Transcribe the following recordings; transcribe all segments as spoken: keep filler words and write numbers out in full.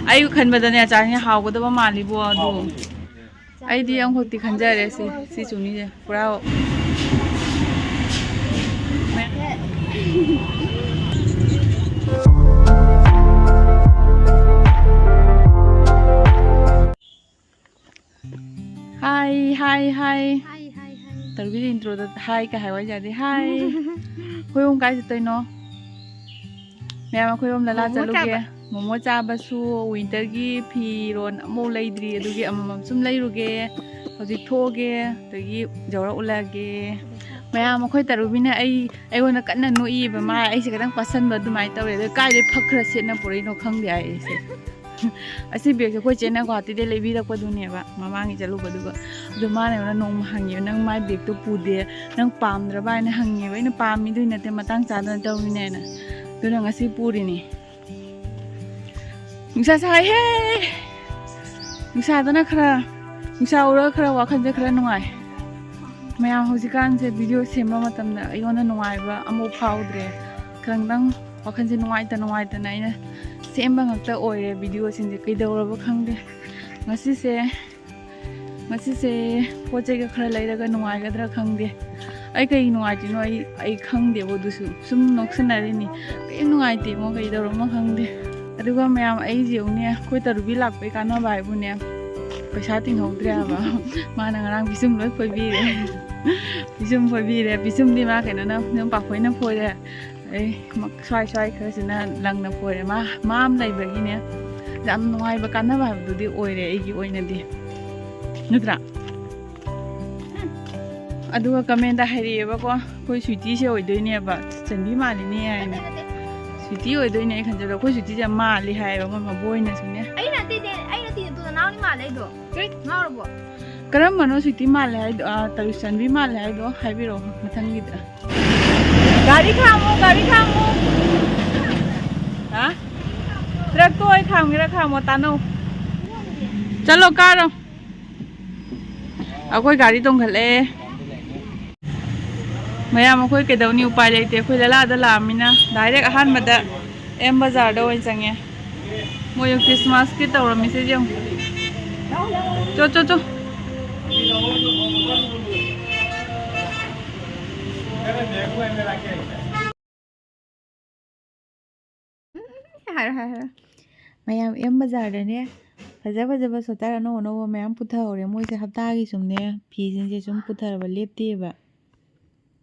ꯑꯩ ꯈꯟꯕꯗꯅꯦ, ꯑꯆꯥꯔꯁꯦ ꯍꯥꯎꯒꯗꯕ ꯃꯥꯜꯂꯤꯕꯣ꯫ ꯑꯗꯨ ꯑꯩꯗꯤ ꯑꯃꯈꯛꯇꯤ ꯈꯟꯖꯔꯦ꯫ ꯁꯤ ꯁꯤ ꯆꯨꯅꯤꯁꯦ ꯄꯨꯔꯥ꯫ ꯍꯥꯏ, ꯍꯥꯏ, ꯍꯥꯏ꯫ ꯍꯥꯏ, ꯍꯥꯏ, ꯍꯥꯏ꯫ ꯇꯧꯕꯤꯔꯤ intro ꯗ ꯍꯥꯏ ꯀꯥꯏ ꯍꯥꯏ ꯋꯥꯏ ꯌꯥꯗꯦ꯫ ꯍꯥꯏ꯫ ꯑꯩꯈꯣꯏ ꯑꯍꯨꯝ ꯀꯥꯏ ꯆꯠꯇꯣꯏꯅꯣ? ꯃꯌꯥꯝ ꯑꯩꯈꯣꯏ ꯑꯍꯨꯝ ꯂꯂꯥ ꯃꯣꯃꯣ ꯆꯠꯂꯨꯒꯦ꯫ ꯆꯥꯕ꯫ ꯃꯣꯃꯣ ꯆꯥꯕꯁꯨ, winter ꯒꯤ ꯐꯤꯔꯣꯟ ꯑꯃꯐꯥꯎ ꯂꯩꯗ꯭ꯔꯤ, ꯑꯗꯨꯒꯤ ꯑꯃꯃꯝ ꯁꯨꯝ ꯂꯩꯔꯨꯒꯦ꯫ ꯍꯧꯖꯤꯛ ꯊꯣꯛꯑꯒꯦ, ꯑꯗꯒꯤ ꯌꯧꯔꯛ ꯎꯠꯂꯛꯑꯒꯦ꯫ ꯃꯌꯥꯝ ꯑꯩꯈꯣꯏ ꯇꯔꯨꯕꯤꯅ ꯑꯩ, ꯑꯩꯉꯣꯟꯗ ꯀꯟꯅ ꯅꯣꯛꯏꯕ, ꯃꯥ ꯑꯩꯁꯦ ꯈꯤꯇꯪ ꯄꯁꯟꯕ ꯑꯗꯨꯃꯥꯏꯅ ꯇꯧꯔꯦ꯫ ꯑꯗꯣ ꯀꯥꯏꯗꯩ ꯐꯛ ꯈꯔ ꯁꯦꯠꯅ ꯄꯨꯔꯛꯏꯅꯣ ꯈꯪꯗꯦ ꯍꯥꯏ ꯑꯩꯁꯦ꯫ ꯑꯁꯤ bag ꯁꯦ ꯑꯩꯈꯣꯏ ꯆꯦꯅ ꯒꯨꯍꯥꯇꯤꯗꯩ ꯂꯩꯕꯤꯔꯛꯄꯗꯨꯅꯦꯕ, ꯃꯃꯥꯡꯒꯤ ꯆꯠꯂꯨꯕꯗꯨꯒ꯫ ꯑꯗꯣ ꯃꯥꯅ ꯑꯩꯉꯣꯟꯗ ꯅꯣꯡꯃ ꯍꯪꯉꯦꯕ, "ꯅꯪ my bag ꯇꯣ ꯄꯨꯗꯦ, ꯅꯪ ꯄꯥꯝꯗ꯭ꯔꯕ?" ꯍꯥꯏꯅ ꯍꯪꯉꯦꯕ꯫ ꯑꯩꯅ, "ꯄꯥꯝꯃꯤꯗꯨꯏ ꯅꯠꯇꯦ, ꯃꯇꯥꯡ ꯆꯥꯗꯅ ꯇꯧꯔꯤꯅꯦꯅ"꯫ ꯑꯗꯨꯅ ꯉꯁꯤ ꯄꯨꯔꯤꯅꯤ꯫ ꯅꯨꯡꯁꯥ ꯁꯥꯏꯍꯦ! ꯅꯨꯡꯁꯥꯗꯅ ꯈꯔ, ꯅꯨꯡꯁꯥ ꯎꯔꯒ ꯈꯔ ꯋꯥꯈꯜꯁꯦ ꯈꯔ ꯅꯨꯡꯉꯥꯏ꯫ ꯃꯌꯥꯝ, ꯍꯧꯖꯤꯛꯀꯥꯟꯁꯦ video ꯁꯦꯝꯕ ꯃꯇꯝꯗ ꯑꯩꯉꯣꯟꯗ ꯅꯨꯡꯉꯥꯏꯕ ꯑꯃꯐꯥꯎ ꯐꯥꯎꯗ꯭ꯔꯦ꯫ ꯈꯔꯪꯗꯪ ꯋꯥꯈꯜꯁꯦ ꯅꯨꯡꯉꯥꯏꯇ ꯅꯨꯡꯉꯥꯏꯇꯅ ꯑꯩꯅ ꯁꯦꯝꯕ ꯉꯥꯛꯇ ꯑꯣꯏꯔꯦ video ꯁꯤꯡꯁꯦ, ꯀꯩꯗꯧꯔꯕ ꯈꯪꯗꯦ꯫ ꯉꯁꯤꯁꯦ, ꯉꯁꯤꯁꯦ ꯄꯣꯠ ꯆꯩꯒ ꯈꯔ ꯂꯩꯔꯒ ꯅꯨꯡꯉꯥꯏꯒꯗ꯭ꯔꯥ ꯈꯪꯗꯦ꯫ ꯑꯩ ꯀꯩ ꯅꯨꯡꯉꯥꯏꯇ꯭ꯔꯤꯅꯣ ꯑꯩ, ꯑꯩ ꯈꯪꯗꯦꯕ꯫ ꯑꯗꯨꯁꯨ ꯁꯨꯝ ꯅꯣꯛꯁꯤꯟꯅꯔꯤꯅꯤ꯫ ꯀꯩꯝ ꯅꯨꯡꯉꯥꯏꯇꯦ ꯏꯕꯨꯡꯉꯣ, ꯀꯩꯗꯧꯔꯕꯅꯣ ꯈꯪꯗꯦ꯫ ꯑꯗꯨꯒ ꯃꯌꯥꯝ, ꯑꯩꯁꯦ ꯌꯦꯡꯉꯨꯅꯦ, ꯑꯩꯈꯣꯏ ꯇꯔꯨꯕꯤ ꯂꯥꯛꯄꯩ ꯀꯥꯟꯅꯕ ꯍꯥꯏꯕꯨꯅꯦ, ꯄꯩꯁꯥ ꯇꯤꯡꯍꯧꯗ꯭ꯔꯦ ꯍꯥꯏꯕ꯫ ꯃꯥꯅ ꯉꯔꯥꯡ ꯄꯤꯁꯨꯝ ꯂꯣꯏ ꯐꯣꯏꯕꯤꯔꯦ꯫ ꯄꯤꯁꯨꯝ ꯐꯣꯏꯕꯤꯔꯦ꯫ ꯄꯤꯁꯨꯝꯗꯤ ꯃꯥ ꯀꯩꯅꯣꯅ, ꯅꯝ ꯄꯥꯐꯣꯏꯅ ꯐꯣꯏꯔꯦ꯫ ꯑꯩ ꯃ-, ꯁ꯭ꯋꯥꯏ ꯁ꯭ꯋꯥꯏ ꯈꯔꯁꯤꯅ ꯂꯪꯅ ꯐꯣꯏꯔꯦ꯫ ꯃꯥ, ꯃꯥ ꯑꯃ ꯂꯩꯕꯒꯤꯅꯦ, ꯌꯥꯝ ꯅꯨꯡꯉꯥꯏꯕ ꯀꯥꯟꯅꯕ ꯍꯥꯏꯕꯗꯨꯗꯤ ꯑꯣꯏꯔꯦ ꯑꯩꯒꯤ ꯑꯣꯏꯅꯗꯤ, ꯅꯠꯇ꯭ꯔꯥ? ꯑꯗꯨꯒ comment ꯇ ꯍꯥꯏꯔꯛꯑꯦꯕꯀꯣ, "ꯑꯩꯈꯣꯏ ꯁ꯭ꯋꯤꯇꯤꯁꯦ ꯑꯣꯏꯗꯣꯏꯅꯦꯕ, ꯆꯟꯕꯤ ꯃꯥꯜꯂꯤꯅꯦ" ꯍꯥꯏꯅ꯫ ꯅꯠꯇꯦ, ꯅꯠꯇꯦ꯫ ꯁ꯭ꯋꯤꯇꯤ ꯑꯣꯏꯗꯣꯏꯅꯦ ꯑꯩ ꯈꯟꯖꯕꯗ, ꯑꯩꯈꯣꯏ ꯁ꯭ꯋꯤꯇꯤꯁꯦ ꯌꯥꯝ ꯃꯥꯜꯂꯤ ꯍꯥꯏꯌꯦꯕ ꯃꯣꯏ ꯃꯕꯣꯏꯅꯁꯨꯅꯦ꯫ ꯑꯩ ꯅꯠꯇꯦꯅꯦ, ꯑꯩ ꯅꯠꯇꯦꯅꯦ, ꯇꯨ ꯅꯅꯥꯎꯅꯤ ꯃꯥꯜꯂꯦ ꯑꯩꯗꯣ꯫ ꯀꯩ? ꯉꯥꯎꯔꯕꯣ? ꯀꯔꯝꯕꯅꯣ ꯁ꯭ꯋꯤꯇꯤ ꯃꯥꯜꯂꯦ ꯍꯥꯏꯗꯣ? ꯑꯥ, ꯇꯔꯨ ꯆꯟꯕꯤ ꯃꯥꯜꯂꯦ ꯍꯥꯏꯗꯣ ꯍꯥꯏꯕꯤꯔꯛꯑꯣ ꯃꯊꯪꯒꯤꯗ꯫ ꯒꯥꯔꯤ ꯈꯥꯝꯃꯣ, ꯒꯥꯔꯤ ꯈꯥꯝꯃꯣ꯫ ꯍꯥ? Truck ꯇꯣ ꯑꯩ ꯈꯥꯝꯒꯦꯔꯥ ꯈꯥꯝꯃꯣ, ꯇꯥꯅꯧ꯫ ꯆꯠꯂꯣ, ꯀꯥꯔꯣ꯫ ꯑꯩꯈꯣꯏ ꯒꯥꯔꯤ ꯇꯣꯡꯈꯠꯂꯛꯑꯦ꯫ ꯃꯌꯥꯝ, ꯑꯩꯈꯣꯏ ꯀꯩꯗꯧꯅꯤ, ꯎꯄꯥꯏ ꯂꯩꯇꯦ꯫ ꯑꯩꯈꯣꯏ ꯂꯂꯥꯗ ꯂꯥꯛꯑꯃꯤꯅ ꯗꯥꯏꯔꯦꯛ ꯑꯍꯥꯟꯕꯗ ꯑꯦꯝ ꯕꯖꯥꯔꯗ ꯑꯣꯏꯅ ꯆꯪꯉꯦ꯫ ꯃꯣꯏ ꯈ꯭ꯔꯤꯁꯃꯥꯁꯀꯤ ꯇꯧꯔꯝꯃꯤꯁꯦ ꯌꯦꯡꯉꯨ꯫ ꯆꯣ, ꯆꯣ, ꯆꯣ꯫ ꯍꯥꯏꯔꯣ, ꯍꯥꯏꯔꯣ, ꯍꯥꯏꯔꯣ꯫ ꯃꯌꯥꯝ ꯑꯦꯝ ꯕꯖꯥꯔꯗꯅꯦ ꯐꯖ ꯐꯖꯕ ꯁ꯭ꯋꯦꯇꯔ ꯑꯅꯧ ꯑꯅꯧꯕ ꯃꯌꯥꯝ ꯄꯨꯊꯍꯧꯔꯦ꯫ ꯃꯣꯏꯁꯦ ꯍꯞꯇꯥꯒꯤ ꯁꯨꯝꯅꯦ ꯐꯤꯁꯤꯡꯁꯦ ꯁꯨꯝ ꯄꯨꯊꯔꯕ ꯂꯦꯞꯇꯦꯕ꯫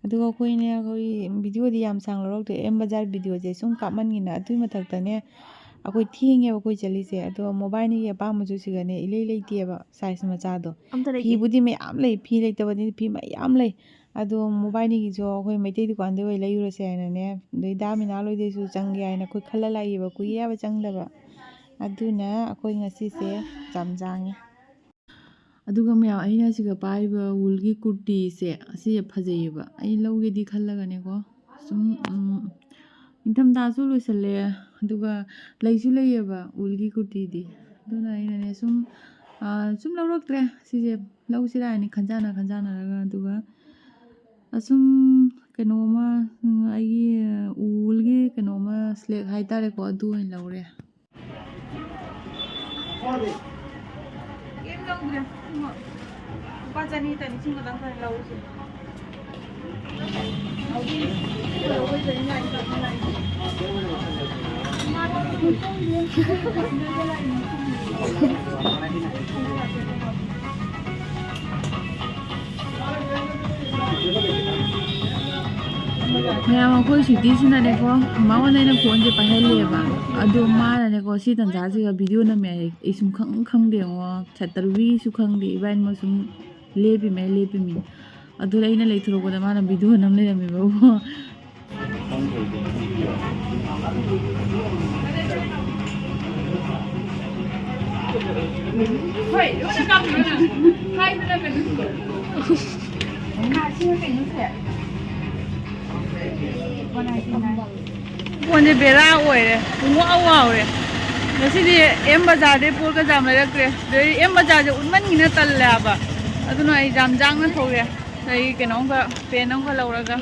ꯑꯗꯨꯒ ꯑꯩꯈꯣꯏꯅꯦ, ꯑꯩꯈꯣꯏ ꯚꯤꯗꯤꯑꯣꯗꯤ ꯌꯥꯝ ꯁꯥꯡ ꯂꯧꯔꯛꯇꯦ, ꯑꯦꯝ ꯕꯖꯥꯔ ꯚꯤꯗꯤꯑꯣꯁꯦ ꯁꯨꯝ ꯀꯥꯞꯃꯟꯒꯤꯅ꯫ ꯑꯗꯨꯏ ꯃꯊꯛꯇꯅꯦ ꯑꯩꯈꯣꯏ ꯊꯦꯡꯉꯦꯕ ꯑꯩꯈꯣꯏ ꯆꯠꯂꯤꯁꯦ꯫ ꯑꯗꯣ ꯃꯣꯕꯥꯏꯅꯤꯒꯤ ꯑꯄꯥꯝꯕꯁꯨ ꯁꯤꯒꯅꯦ ꯏꯂꯩ ꯂꯩꯇꯦꯕ, ꯁꯥꯏꯖ ꯃꯆꯥꯗꯣ꯫ ꯑꯝꯇ ꯂꯩꯇꯦ꯫ ꯐꯤꯕꯨꯗꯤ ꯃꯌꯥꯝ ꯂꯩ, ꯐꯤ ꯂꯩꯇꯕꯗꯤ ꯐꯤ ꯃꯌꯥꯝ ꯂꯩ꯫ ꯑꯗꯣ ꯃꯣꯕꯥꯏꯅꯤꯒꯤꯁꯨ ꯑꯩꯈꯣꯏ ꯃꯩꯇꯩ ꯗꯨꯀꯥꯟꯗ ꯑꯣꯏꯅ ꯂꯩꯔꯨꯔꯁꯦ ꯍꯥꯏꯅꯅꯦ, ꯑꯗꯩ ꯗꯥ ꯃꯤꯅꯥ ꯂꯣꯏꯗꯩꯁꯨ ꯆꯪꯒꯦ ꯍꯥꯏꯅ ꯑꯩꯈꯣꯏ ꯈꯜꯂ ꯂꯥꯛꯏꯕ, ꯀꯨꯏꯔꯦꯕ ꯆꯪꯗꯕ꯫ ꯑꯗꯨꯅ ꯑꯩꯈꯣꯏ ꯉꯁꯤꯁꯦ ꯖꯥꯝꯖꯥꯡꯉꯦ꯫ ꯑꯗꯨꯒ ꯃꯌꯥꯝ, ꯑꯩꯅ ꯁꯤꯒ ꯄꯥꯏꯔꯤꯕ ꯋꯨꯜꯒꯤ ꯀꯨꯔꯇꯤꯁꯦ, ꯑꯁꯤꯁꯦ ꯐꯖꯩꯌꯦꯕ, ꯑꯩ ꯂꯧꯒꯦꯗꯤ ꯈꯜꯂꯒꯅꯦꯀꯣ꯫ ꯁꯨꯝ, ꯎꯝ, ꯅꯤꯡꯊꯝꯊꯥꯁꯨ ꯂꯣꯏꯁꯜꯂꯦ, ꯑꯗꯨꯒ ꯂꯩꯁꯨ ꯂꯩꯌꯦꯕ ꯋꯨꯜꯒꯤ ꯀꯨꯔꯇꯤꯗꯤ꯫ ꯑꯗꯨꯅ ꯑꯩꯅꯅꯦ ꯁꯨꯝ, ꯑꯥ, ꯁꯨꯝ ꯂꯧꯔꯛꯇ꯭ꯔꯦ꯫ ꯁꯤꯁꯦ ꯂꯧꯁꯤꯔꯥ ꯍꯥꯏꯅ ꯈꯟꯖꯥꯟꯅ ꯈꯟꯖꯥꯟꯅꯔꯒ, ꯑꯗꯨꯒ ꯑꯁꯨꯝ ꯀꯩꯅꯣꯝꯃ, ꯎꯝ, ꯑꯩꯒꯤ ꯋꯨꯜꯒꯤ ꯀꯩꯅꯣꯝꯃ ꯁ꯭ꯂꯦꯛ ꯍꯥꯏꯇꯥꯔꯦꯀꯣ, ꯑꯗꯨ ꯑꯣꯏꯅ ꯂꯧꯔꯦ꯫ ꯀꯩꯝ ꯂꯧꯗ꯭ꯔꯦ꯫ ꯂꯨꯄꯥ ꯆꯅꯤ ꯇ ꯂꯤꯁꯤꯡ ꯈꯛꯇꯪ ꯐꯪꯉꯦ ꯂꯧꯔꯤꯁꯦ꯫ ꯃꯌꯥꯝ, ꯑꯩꯈꯣꯏ ꯁ꯭ꯋꯤꯇꯤꯁꯤꯅꯅꯦꯀꯣ, ꯃꯉꯣꯟꯗ ꯑꯩꯅ ꯐꯣꯟꯁꯦ ꯄꯥꯏꯍꯜꯂꯦꯕ꯫ ꯑꯗꯣ ꯃꯥꯅꯅꯦꯀꯣ, ꯁꯤ ꯇꯟꯖꯥꯁꯤꯒ ꯚꯤꯗꯤꯑꯣ ꯅꯝꯃꯦ ꯍꯥꯏ꯫ ꯑꯩ ꯁꯨꯝ ꯈꯪ ꯈꯪꯗꯦ ꯌꯦꯡꯉꯣ, ꯁꯠꯇꯔꯨꯕꯤꯁꯨ ꯈꯪꯗꯦ, ꯏꯕꯥꯅꯤꯃꯛ ꯁꯨꯝ ꯂꯦꯞꯄꯤꯃꯦ ꯂꯦꯞꯄꯤꯃꯤ꯫ ꯑꯗꯨꯗ ꯑꯩꯅ ꯂꯩꯊꯣꯔꯛꯄꯗ ꯃꯥꯅ ꯚꯤꯗꯤꯑꯣ ꯅꯝ ꯂꯩꯔꯝꯃꯦꯕꯀꯣ꯫ ꯍꯣꯏ, ꯂꯣꯏꯅ ꯀꯥꯞꯄꯤꯔꯣ ꯅꯪ꯫ ꯍꯥꯏꯗꯅ ꯀꯩꯅꯣ꯫ ꯁꯤꯅ ꯀꯩꯅꯣ ꯁꯦ? ꯐꯣꯟꯁꯦ ꯕꯦꯔꯥ ꯑꯣꯏꯔꯦ, ꯄꯨꯡꯋꯥ ꯋꯥꯎꯔꯦ꯫ ꯉꯁꯤꯗꯤ ꯑꯦꯝ ꯕꯖꯥꯔꯗꯩ ꯄꯣꯠꯀ ꯌꯥꯝ ꯂꯩꯔꯛꯇ꯭ꯔꯦ꯫ ꯑꯗꯩ ꯑꯦꯝ ꯕꯖꯥꯔꯁꯦ ꯎꯠꯃꯟꯒꯤꯅ ꯇꯜꯂꯦ ꯍꯥꯏꯕ꯫ ꯑꯗꯨꯅ ꯑꯩ ꯖꯥꯝꯖꯥꯡꯅ ꯊꯧꯔꯦ꯫ ꯑꯩ ꯀꯩꯅꯣꯝꯒ, ꯄꯦꯟ ꯑꯃꯒ ꯂꯧꯔꯒ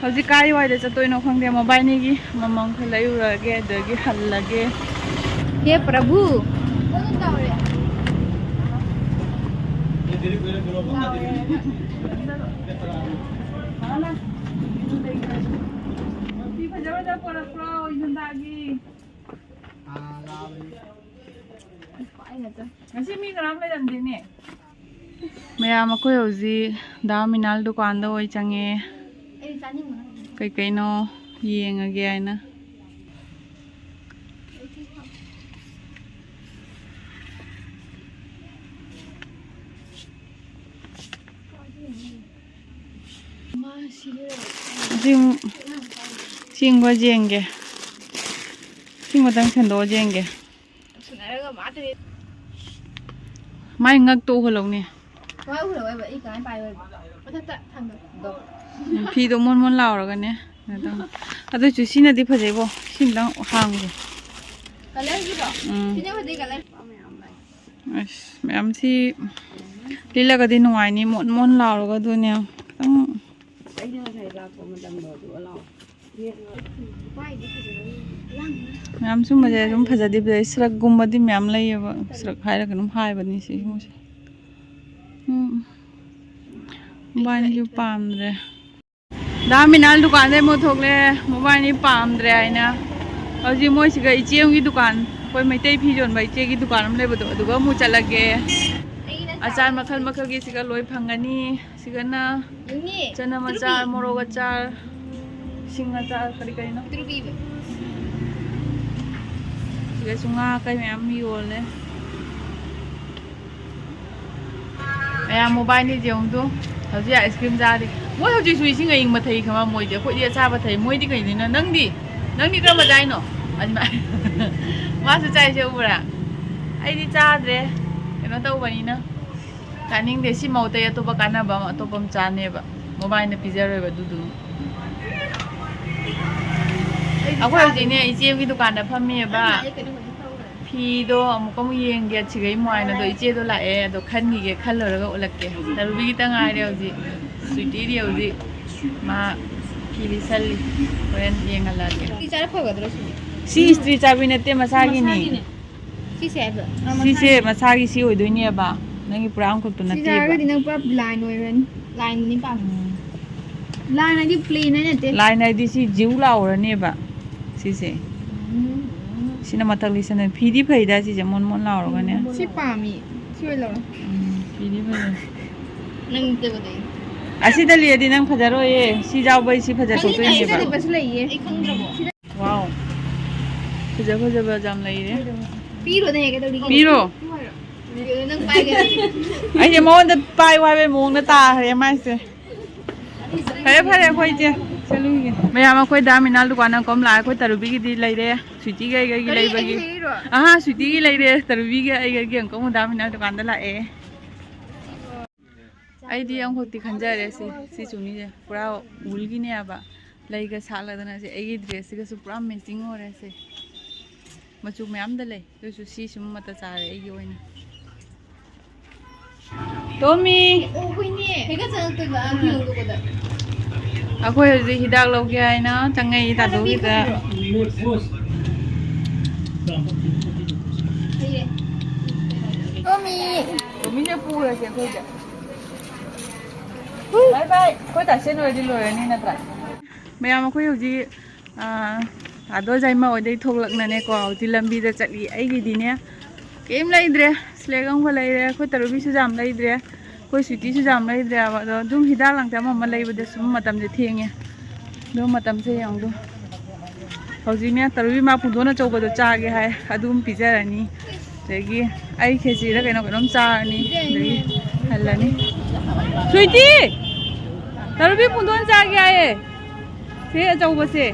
ꯍꯧꯖꯤꯛ ꯀꯥꯏ ꯋꯥꯏꯗ ꯆꯠꯇꯣꯏꯅꯣ ꯈꯪꯗꯦ꯫ ꯃꯣꯕꯥꯏꯅꯤꯒꯤ ꯑꯃꯃꯝ ꯈꯔ ꯂꯩꯔꯨꯔꯒꯦ, ꯑꯗꯒꯤ ꯍꯜꯂꯒꯦ꯫ ꯍꯦ ꯄ꯭ꯔꯚꯨ꯫ ꯐꯤ ꯐꯖ ꯐꯖ ꯄꯣꯔꯛꯄ꯭ꯔꯣ ꯏꯟꯊꯝꯊꯥꯒꯤ? ꯉꯁꯤ ꯃꯤ ꯀꯅꯥꯝ ꯂꯩꯔꯝꯗꯦꯅꯦ꯫ ꯃꯌꯥꯝ, ꯑꯩꯈꯣꯏ ꯍꯧꯖꯤꯛ ꯗꯥ ꯃꯤꯅꯥꯜ ꯗꯨꯀꯥꯟꯗ ꯑꯣꯏ ꯆꯪꯉꯦ꯫ ꯀꯩꯀꯩꯅꯣ ꯌꯦꯡꯉꯒꯦ ꯍꯥꯏꯅ꯫ ꯆꯤꯡ, ꯆꯤꯡꯕ ꯌꯦꯡꯒꯦ꯫ ꯆꯤꯡ ꯃꯇꯪ ꯁꯦꯡꯗꯣꯛꯑ ꯌꯦꯡꯒꯦ꯫ ꯃꯥꯏ ꯉꯛꯇꯣ ꯎꯍꯜꯂꯧꯅꯦ꯫ ꯀꯃꯥꯏ ꯎꯍꯜꯂꯛꯑꯣꯏꯕ? ꯑꯩ ꯀꯃꯥꯏ ꯄꯥꯏꯌꯣꯏꯕ? ꯃꯊꯛꯇ ꯊꯥꯡꯒꯠꯂꯣ꯫ ꯐꯤꯗꯣ ꯃꯣꯟ ꯃꯣꯟ ꯂꯥꯎꯔꯒꯅꯦ꯫ ꯀꯩꯅꯣ ꯇꯧ-, ꯑꯗꯨꯏꯁꯨ ꯁꯤꯅꯗꯤ ꯐꯖꯩꯕꯣ꯫ ꯁꯤꯝꯇꯪ ꯍꯥꯡꯒꯦ꯫ ꯀꯂꯔꯁꯤꯔꯣ? ꯎꯝ꯫ ꯁꯤꯅ ꯐꯖꯩ ꯀꯂꯔ꯫ ꯑꯁ, ꯃꯌꯥꯝ ꯁꯤ ꯂꯤꯠꯂꯒꯗꯤ ꯅꯨꯡꯉꯥꯏꯅꯤ꯫ ꯃꯣꯟ ꯃꯣꯟ ꯂꯥꯎꯔꯒ ꯑꯗꯨꯅꯦ꯫ ꯈꯤꯇꯪ ꯑꯩꯅ ꯉꯁꯥꯏ ꯂꯥꯛꯄ ꯃꯇꯝꯗꯣ ꯑꯗꯨꯒ ꯂꯥꯛꯑꯣ꯫ ꯃꯌꯥꯝ ꯁꯨꯝꯕꯁꯦ ꯑꯗꯨꯝ ꯐꯖꯗꯤ ꯐꯖꯩ꯫ ꯁ꯭ꯔꯛꯒꯨꯝꯕꯗꯤ ꯃꯌꯥꯝ ꯂꯩꯌꯦꯕ꯫ ꯁ꯭ꯔꯛ ꯍꯥꯏꯔꯒ ꯑꯗꯨꯝ ꯍꯥꯏꯕꯅꯤ ꯁꯤ ꯃꯣꯏꯁꯦ꯫ ꯎꯝ꯫ ꯃꯣꯕꯥꯏꯜꯁꯨ ꯄꯥꯝꯗ꯭ꯔꯦ꯫ ꯗꯥ ꯃꯤꯅꯥꯜ ꯗꯨꯀꯥꯟꯗꯩ ꯑꯃꯨꯛ ꯊꯣꯛꯂꯦ꯫ ꯃꯣꯕꯥꯏꯜꯅꯤ ꯄꯥꯝꯗ꯭ꯔꯦ ꯍꯥꯏꯅ꯫ ꯍꯧꯖꯤꯛ ꯃꯣꯏꯁꯤꯒ ꯏꯆꯦ ꯑꯃꯒꯤ ꯗꯨꯀꯥꯟ, ꯑꯩꯈꯣꯏ ꯃꯩꯇꯩ ꯐꯤ ꯌꯣꯟꯕ ꯏꯆꯦꯒꯤ ꯗꯨꯀꯥꯟ ꯑꯃ ꯂꯩꯕꯗꯣ, ꯑꯗꯨꯒ ꯑꯃꯨꯛ ꯆꯠꯂꯒꯦ꯫ ꯑꯆꯥꯔ ꯃꯈꯜ ꯃꯈꯜꯒꯤ ꯁꯤꯒ ꯂꯣꯏ ꯐꯪꯒꯅꯤ꯫ ꯁꯤꯒꯅ ꯆꯅꯝ ꯑꯆꯥꯔ, ꯃꯣꯔꯣꯛ ꯑꯆꯥꯔ, ꯁꯤꯡ ꯑꯆꯥꯔ, ꯀꯔꯤ ꯀꯔꯤꯅꯣ? ꯁꯤꯗꯁꯨ ꯉꯥ ꯀꯩ ꯃꯌꯥꯝ ꯌꯣꯜꯂꯦ꯫ ꯃꯌꯥꯝ ꯃꯣꯕꯥꯏꯜꯅꯤ ꯌꯦꯡꯉꯨꯗꯣ꯫ ꯍꯧꯖꯤꯛ ꯑꯥꯏꯁ ꯀ꯭ꯔꯤꯝ ꯆꯥꯔꯤ꯫ ꯃꯣꯏ ꯍꯧꯖꯤꯛꯁꯨ ꯏꯁꯤꯡ ꯑꯌꯤꯡꯕ ꯊꯛꯏ ꯈꯪꯕ꯭ꯔꯥ? ꯃꯣꯏꯗꯤ, ꯑꯩꯈꯣꯏꯗꯤ ꯑꯆꯥꯕ ꯊꯛꯏ꯫ ꯃꯣꯏꯗꯤ ꯀꯩꯅꯣ? ꯅꯪꯗꯤ? ꯅꯪꯗꯤ ꯀꯔꯝꯕ ꯆꯥꯏꯅꯣ? ꯑꯗꯨꯃꯥꯏ-, ꯃꯥꯁꯨ ꯆꯥꯏꯁꯦ ꯎꯕ꯭ꯔꯥ? ꯑꯩꯗꯤ ꯆꯥꯗ꯭ꯔꯦ꯫ ꯀꯩꯅꯣ ꯇꯧꯕꯅꯤꯅ꯫ ꯆꯥꯅꯤꯡꯗꯦ꯫ ꯁꯤ ꯃꯍꯨꯠꯇ ꯑꯩ ꯑꯇꯣꯞꯄ ꯀꯥꯟꯅꯕ ꯑꯃ, ꯑꯇꯣꯞꯄ ꯑꯃ ꯆꯥꯅꯦꯕ꯫ ꯃꯣꯕꯥꯏꯜꯅ ꯄꯤꯖꯔꯣꯏꯕ ꯑꯗꯨꯗꯨ꯫ ꯑꯩꯈꯣꯏ ꯍꯧꯖꯤꯛꯅꯦ ꯏꯆꯦ ꯑꯃꯒꯤ ꯗꯨꯀꯥꯟꯗ ꯐꯝꯃꯤꯑꯕ꯫ ꯐꯤ ꯐꯤꯗꯣ ꯑꯃꯨꯛꯀ ꯑꯃꯨꯛ ꯌꯦꯡꯒꯦ꯫ ꯁꯤꯒꯩ ꯃꯣꯏꯅꯗꯣ ꯏꯆꯦꯗꯣ ꯂꯥꯛꯑꯦ, ꯑꯗꯣ ꯈꯟꯈꯤꯒꯦ, ꯈꯜꯂꯨꯔꯒ ꯎꯠꯂꯛꯀꯦ꯫ ꯇꯔꯨꯕꯤ ꯈꯤꯇ ꯉꯥꯏꯔꯦ ꯍꯧꯖꯤꯛ꯫ ꯁ꯭ꯋꯤꯇꯤꯗꯤ ꯍꯧꯖꯤꯛ ꯃꯥ ꯐꯤ ꯂꯤꯁꯜꯂꯤ꯫ ꯍꯣꯔꯦꯟ ꯌꯦꯡꯍꯜꯂꯛꯑꯒꯦ꯫ ꯁꯤ ꯆꯥꯔ ꯐꯒꯗ꯭ꯔꯣ ꯁꯤꯗꯤ? ꯁꯤ ꯏꯁꯇ꯭ꯔꯤ ꯆꯥꯕꯤ ꯅꯠꯇꯦ, ꯃꯁꯥꯒꯤꯅꯤ꯫ ꯃꯁꯥꯒꯤꯅꯦ꯫ ꯁꯤꯁꯦ ꯍꯥꯏꯕ? ꯑꯥ, ꯁꯤꯁꯦ ꯃꯁꯥꯒꯤ꯫ ꯃꯁꯥꯒꯤ ꯁꯤ ꯑꯣꯏꯗꯣꯏꯅꯦꯕ꯫ ꯅꯪꯒꯤ ꯄꯨꯔꯥ ꯑꯃꯈꯛꯇꯣ ꯁꯤ ꯅꯠꯇꯦꯕ꯫ ꯆꯥꯔꯒꯗꯤ ꯅꯪ ꯄꯨꯔꯥ ꯂꯥꯏꯟ ꯑꯣꯏꯔꯅꯤ꯫ ꯂꯥꯏꯟꯅꯤ ꯄꯥꯝꯃꯤ꯫ ꯎꯝ꯫ ꯂꯥꯏꯟ ꯍꯥꯏꯗꯤ ꯄ꯭ꯂꯦꯟ ꯍꯥꯏ ꯅꯠꯇꯦ꯫ ꯂꯥꯏꯟ ꯍꯥꯏꯗꯤ ꯁꯤ ꯖꯤꯎ ꯂꯥꯎꯔꯅꯦꯕ ꯁꯤꯁꯦ꯫ ꯎꯝ꯫ ꯁꯤꯅ ꯃꯊꯛ ꯂꯤꯁꯟꯗꯣꯏꯅꯤ꯫ ꯐꯤꯗꯤ ꯐꯩꯗ ꯁꯤꯁꯦ ꯃꯣꯟ ꯃꯣꯟ ꯂꯥꯎꯔꯒꯅꯦ꯫ ꯁꯤ ꯄꯥꯝꯃꯤ꯫ ꯁꯤ ꯑꯣꯏ ꯂꯧꯔꯣ꯫ ꯎꯝ, ꯐꯤꯗꯤ ꯐꯖꯩ꯫ ꯅꯪ ꯇꯧꯕꯗꯤ꯫ ꯑꯁꯤꯗ ꯂꯤꯔꯗꯤ ꯅꯪ ꯐꯖꯔꯣꯏꯌꯦ꯫ ꯁꯤ ꯌꯥꯎꯕꯩ ꯁꯤ ꯐꯖ ꯑꯩꯗꯤ ꯊꯣꯛꯇꯣꯏꯅꯦꯕ꯫ ꯑꯁꯤꯗ ꯂꯤꯠꯄꯁꯨ ꯂꯩꯌꯦ꯫ ꯑꯩ ꯈꯪꯗ꯭ꯔꯕꯣ? ꯋꯥꯎ꯫ ꯐꯖ ꯐꯖꯕ ꯌꯥꯝ ꯂꯩꯔꯦ꯫ ꯄꯤꯔꯣꯅꯦ, ꯀꯩꯗꯧꯔꯤꯒꯦ? ꯄꯤꯔꯣ꯫ ꯅꯪ ꯄꯥꯏꯒꯦ꯫ ꯑꯩꯁꯦ ꯃꯉꯣꯟꯗ ꯄꯥꯏꯌꯨ ꯍꯥꯏꯕꯩ ꯃꯑꯣꯡꯗ ꯇꯥꯈ꯭ꯔꯦ ꯃꯥꯏꯁꯦ꯫ ꯐꯔꯦ, ꯐꯔꯦ, ꯑꯩꯈꯣꯏ ꯏꯆꯦ ꯆꯠꯂꯨꯈꯤꯒꯦ꯫ ꯃꯌꯥꯝ, ꯑꯩꯈꯣꯏ ꯗꯥ ꯃꯤꯅꯥꯜ ꯗꯨꯀꯥꯟ ꯑꯃ ꯂꯥꯛꯑꯦ꯫ ꯑꯩꯈꯣꯏ ꯇꯔꯨꯕꯤꯒꯤꯗꯤ ꯂꯩꯔꯦ, ꯁ꯭ꯋꯤꯇꯤꯒꯤ ꯑꯩꯒꯤ ꯀꯔꯤ? ꯂꯩꯕꯒꯤ꯫ ꯑꯩꯒꯤ ꯂꯩꯔꯤꯔꯣ? ꯑꯍꯥ, ꯁ꯭ꯋꯤꯇꯤꯒꯤ ꯂꯩꯔꯦ, ꯇꯔꯨꯕꯤꯒꯤ ꯑꯩꯒꯤ ꯑꯃꯨꯛꯀ ꯑꯃꯨꯛ ꯗꯥ ꯃꯤꯅꯥꯜ ꯗꯨꯀꯥꯟꯗ ꯂꯥꯛꯑꯦ꯫ ꯑꯩꯗꯤ ꯑꯃꯈꯛꯇꯤ ꯈꯟꯖꯔꯦ꯫ ꯁꯤ, ꯁꯤ ꯆꯨꯅꯤꯁꯦ ꯄꯨꯔꯥ ꯋꯨꯜꯒꯤꯅꯦꯕ꯫ ꯂꯩꯒ ꯁꯥꯠꯂꯗꯅ ꯁꯦ ꯑꯩꯒꯤ ꯗ꯭ꯔꯦꯁꯁꯤꯒꯁꯨ ꯄꯨꯔꯥ ꯃꯦꯆꯤꯡ ꯑꯣꯏꯔꯦ꯫ ꯁꯦ ꯃꯆꯨ ꯃꯌꯥꯝꯗ ꯂꯩ, ꯑꯗꯨꯁꯨ ꯁꯤ ꯁꯨꯝ ꯃꯇ ꯆꯥꯔꯦ ꯑꯩꯒꯤ ꯑꯣꯏꯅ꯫ ꯇꯣꯝꯃꯤ! ꯑꯣ, ꯍꯣꯏꯅꯦ꯫ ꯍꯦꯛꯇ ꯆꯪꯉꯛꯇꯣꯏꯕ, ꯑ, ꯐꯤ ꯍꯣꯡꯗꯣꯛꯄꯗ꯫ ꯑꯩꯈꯣꯏ ꯍꯧꯖꯤꯛ ꯍꯤꯗꯥꯛ ꯂꯧꯒꯦ ꯍꯥꯏꯅ ꯆꯪꯉꯛꯏ ꯇꯥꯗꯧꯒꯤꯗ꯫ ꯇꯣꯝꯃꯤ! ꯇꯣꯝꯃꯤꯁꯦ ꯄꯨꯔꯁꯦ ꯑꯩꯈꯣꯏꯁꯦ꯫ ꯕꯥꯏ ꯕꯥꯏ꯫ ꯑꯩꯈꯣꯏ ꯇꯥꯁꯦꯟ ꯑꯣꯏꯔꯗꯤ ꯂꯣꯏꯔꯅꯤ ꯅꯠꯇ꯭ꯔꯥ? ꯃꯌꯥꯝ, ꯑꯩꯈꯣꯏ ꯍꯧꯖꯤꯛ, ꯑꯥ, ꯑꯥꯗꯣ ꯖꯥꯏꯃ ꯍꯣꯏꯗꯩ ꯊꯣꯛꯂꯛꯅꯅꯦꯀꯣ, ꯍꯧꯖꯤꯛ ꯂꯝꯕꯤꯗ ꯆꯠꯂꯤ꯫ ꯑꯩꯒꯤꯗꯤꯅꯦ ꯀꯩꯝ ꯂꯩꯗ꯭ꯔꯦ꯫ ꯁ꯭ꯂꯦꯛ ꯑꯃꯈꯛ ꯂꯩꯔꯦ꯫ ꯑꯩꯈꯣꯏ ꯇꯔꯨꯕꯤꯁꯨ ꯌꯥꯝ ꯂꯩꯗ꯭ꯔꯦ꯫ ꯑꯩꯈꯣꯏ ꯁ꯭ꯋꯤꯇꯤꯁꯨ ꯌꯥꯝ ꯂꯩꯗ꯭ꯔꯦꯕ꯫ ꯑꯗꯣ ꯑꯗꯨꯝ ꯍꯤꯗꯥꯛ ꯂꯥꯡꯊꯛ ꯑꯃ ꯑꯃ ꯂꯩꯕꯗ ꯁꯨꯝ ꯃꯇꯝꯁꯦ ꯊꯦꯡꯉꯦ꯫ ꯑꯗꯣ ꯃꯇꯝꯁꯦ ꯌꯦꯡꯉꯨ꯫ ꯍꯧꯖꯤꯛꯅꯦ ꯇꯔꯨꯕꯤ ꯃꯥ ꯄꯨꯡꯗꯣꯟ ꯑꯆꯧꯕꯗꯣ ꯆꯥꯒꯦ ꯍꯥꯏ꯫ ꯑꯗꯨꯝ ꯄꯤꯖꯔꯅꯤ꯫ ꯑꯗꯒꯤ ꯑꯩ ꯈꯦꯆꯤꯔ ꯀꯩꯅꯣ ꯀꯩꯅꯣꯝ ꯆꯥꯔꯅꯤ꯫ ꯑꯗꯒꯤ ꯍꯜꯂꯅꯤ꯫ ꯁ꯭ꯋꯤꯇꯤ! ꯇꯔꯨꯕꯤ ꯄꯨꯡꯗꯣꯟ ꯆꯥꯒꯦ ꯍꯥꯏꯌꯦ꯫ ꯁꯤ ꯑꯆꯧꯕꯁꯦ꯫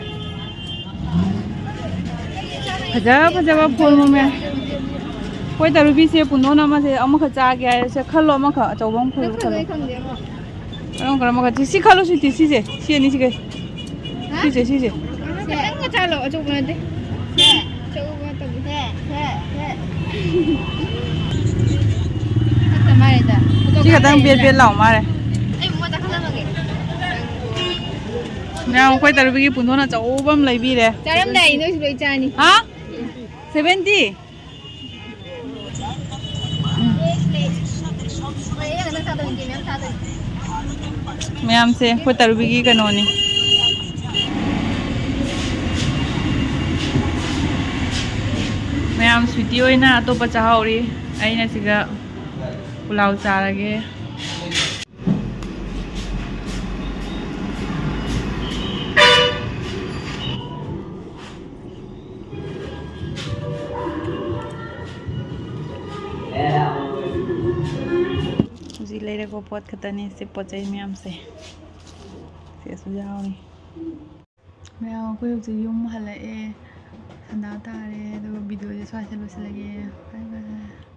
ꯐꯖ ꯐꯖꯕ ꯐꯣꯟ ꯃꯃꯦ꯫ ꯑꯩꯈꯣꯏ ꯇꯔꯨꯕꯤꯁꯦ ꯄꯨꯡꯗꯣꯟ ꯑꯃꯁꯦ ꯑꯃꯈꯛ ꯆꯥꯒꯦ ꯍꯥꯏꯔꯁꯦ꯫ ꯈꯜꯂꯣ ꯑꯃꯈꯛ ꯑꯆꯧꯕ ꯑꯃ ꯈꯜꯂꯣ, ꯈꯜꯂꯣ꯫ ꯀꯔꯝ ꯀꯔꯝꯕ ꯈꯜꯂꯤ? ꯁꯤ ꯈꯜꯂꯣ ꯁ꯭ꯋꯤꯇꯤ, ꯁꯤꯁꯦ꯫ ꯁꯤ ꯑꯅꯤꯁꯤꯒ꯫ ꯁꯤꯁꯦ, ꯁꯤꯁꯦ꯫ ꯈꯤꯇꯪ ꯃꯆꯥ ꯂꯧ, ꯑꯆꯧꯕ ꯅꯠꯇꯦ꯫ ꯑꯆꯧꯕ ꯅꯠꯇꯕꯤ꯫ ꯁꯤ ꯈꯛꯇꯪ ꯕꯦꯠ ꯕꯦꯠ ꯂꯥꯎ ꯃꯥꯜꯂꯦ꯫ ꯑꯩ ꯃꯉꯣꯟꯗ ꯈꯜꯂꯝꯃꯒꯦ꯫ ꯃꯌꯥꯝ ꯑꯩꯈꯣꯏ ꯇꯔꯨꯕꯤꯒꯤ ꯄꯨꯟꯗꯣꯟ ꯑꯆꯧꯕ ꯑꯃ ꯂꯩꯕꯤꯔꯦ꯫ ꯆꯥꯔꯝꯗꯥꯏ ꯅꯣꯏꯁꯨ ꯂꯣꯏ ꯆꯥꯅꯤ꯫ ꯍꯥ? ꯁꯚꯦꯟꯇꯤ? ꯃꯌꯥꯝꯁꯦ ꯑꯩꯈꯣꯏ ꯇꯔꯨꯕꯤꯒꯤ ꯀꯩꯅꯣꯅꯤ꯫ ꯃꯌꯥꯝ ꯁ꯭ꯋꯤꯇꯤ ꯑꯣꯏꯅ ꯑꯇꯣꯞꯄ ꯆꯥꯍꯧꯔꯤ꯫ ꯑꯩꯅ ꯁꯤꯗ ꯄꯨꯂꯥꯎ ꯆꯥꯔꯒꯦ꯫ ꯍꯧꯖꯤꯛ ꯂꯩꯔꯛꯄ ꯄꯣꯠ ꯈꯛꯇꯅꯤ ꯁꯤ ꯄꯣꯠ ꯆꯩ ꯃꯌꯥꯝꯁꯦ꯫ ꯁꯤꯁꯨ ꯌꯥꯎꯔꯤ꯫ ꯃꯌꯥꯝ ꯑꯩꯈꯣꯏ ꯍꯧꯖꯤꯛ ꯌꯨꯝ ꯍꯜꯂꯛꯑꯦ꯫ ꯁꯟꯗꯥ ꯇꯥꯔꯦ꯫ ꯑꯗꯨꯒ ꯚꯤꯗꯤꯑꯣꯁꯦ ꯁ꯭ꯋꯥꯏꯁꯤꯗ ꯂꯣꯏꯁꯤꯜꯂꯒꯦ꯫ ꯕꯥꯏ ꯕꯥꯏ꯫